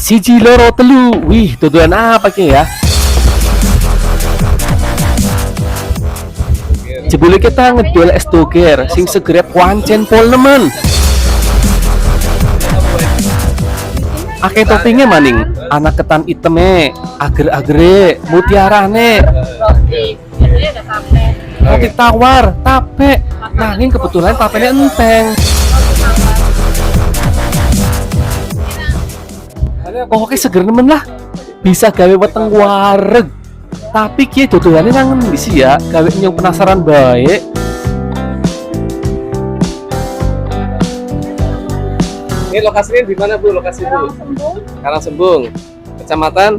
Siji, loro, telu. Wih, dodolan apa ki ya? Jebule kita ngedol es doger sing segere pancen pol nemen. Akeh toppingnya maning, anak ketan iteme, ager-agere, mutiarane, Roti. Biasanya ada tape. Roti tawar, tape. Nanging kebetulan tapenya enteng. Pokoknya seger nemen lah. Bisa gawe weteng wareg. Tapi kiye dodolane nang ngendi sih ya? Gawe nyong penasaran bae. Ini lokasinya di mana, Bu? Lokasi, Bu? Sembung, Karangsembung, Kecamatan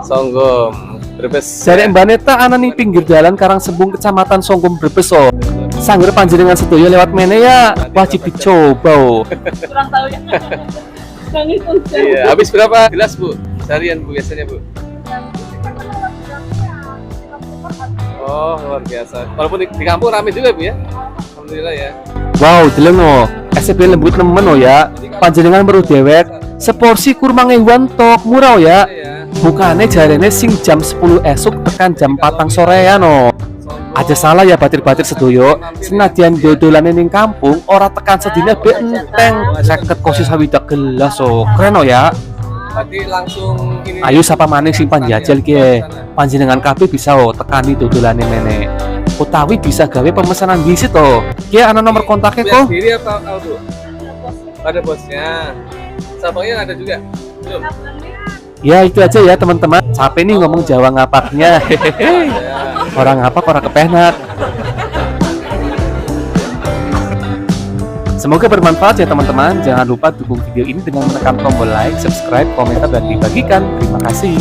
Songgom, Brebes. Jare Mbak Neta ana ning pinggir jalan Karangsembung, Kecamatan Songgom, Brebes oh. Sangger panjenengan sedaya lewat mene ya, wajib dicoba oh. Kurang tahu ya. Bang itu. Iya, habis berapa gelas, Bu? Seharian, Bu, biasanya, Bu? Oh, luar biasa. Walaupun di kampung rame juga, Bu ya. Alhamdulillah ya. Wow, deleng oh. SB lembut nemen oh ya. Panjenengan weruh dewek, seporsi kurma ngewan tok murah oh ya. Iya. Bukane jarene sing jam 10 esuk tekan jam 4 sorean oh. Aja salah ya batir-batir sedoyo, senadyan dodolane ning kampung ora tekan sedina be enteng 50 kosi 60 gelas oh. Keren oh ya. Berarti langsung ini. Ayo sapa maning sing panjajal kiye. Panjenengan kabeh bisa oh tekani dodolane mene. Utawi bisa gawe pemesanan disit oh. Kiye ana nomor kontaknya Punya kok. sendiri apa, apa, Bu? Ada bosnya. Cabangnya ada juga? Belum. Ya itu aja ya teman-teman. Capek nih ngomong Jawa ngapaknya. Hehehe. Ya. Orang ngapak orang kepenak. Semoga bermanfaat ya teman-teman. Jangan lupa dukung video ini dengan menekan tombol like, subscribe, komentar, dan dibagikan. Terima kasih.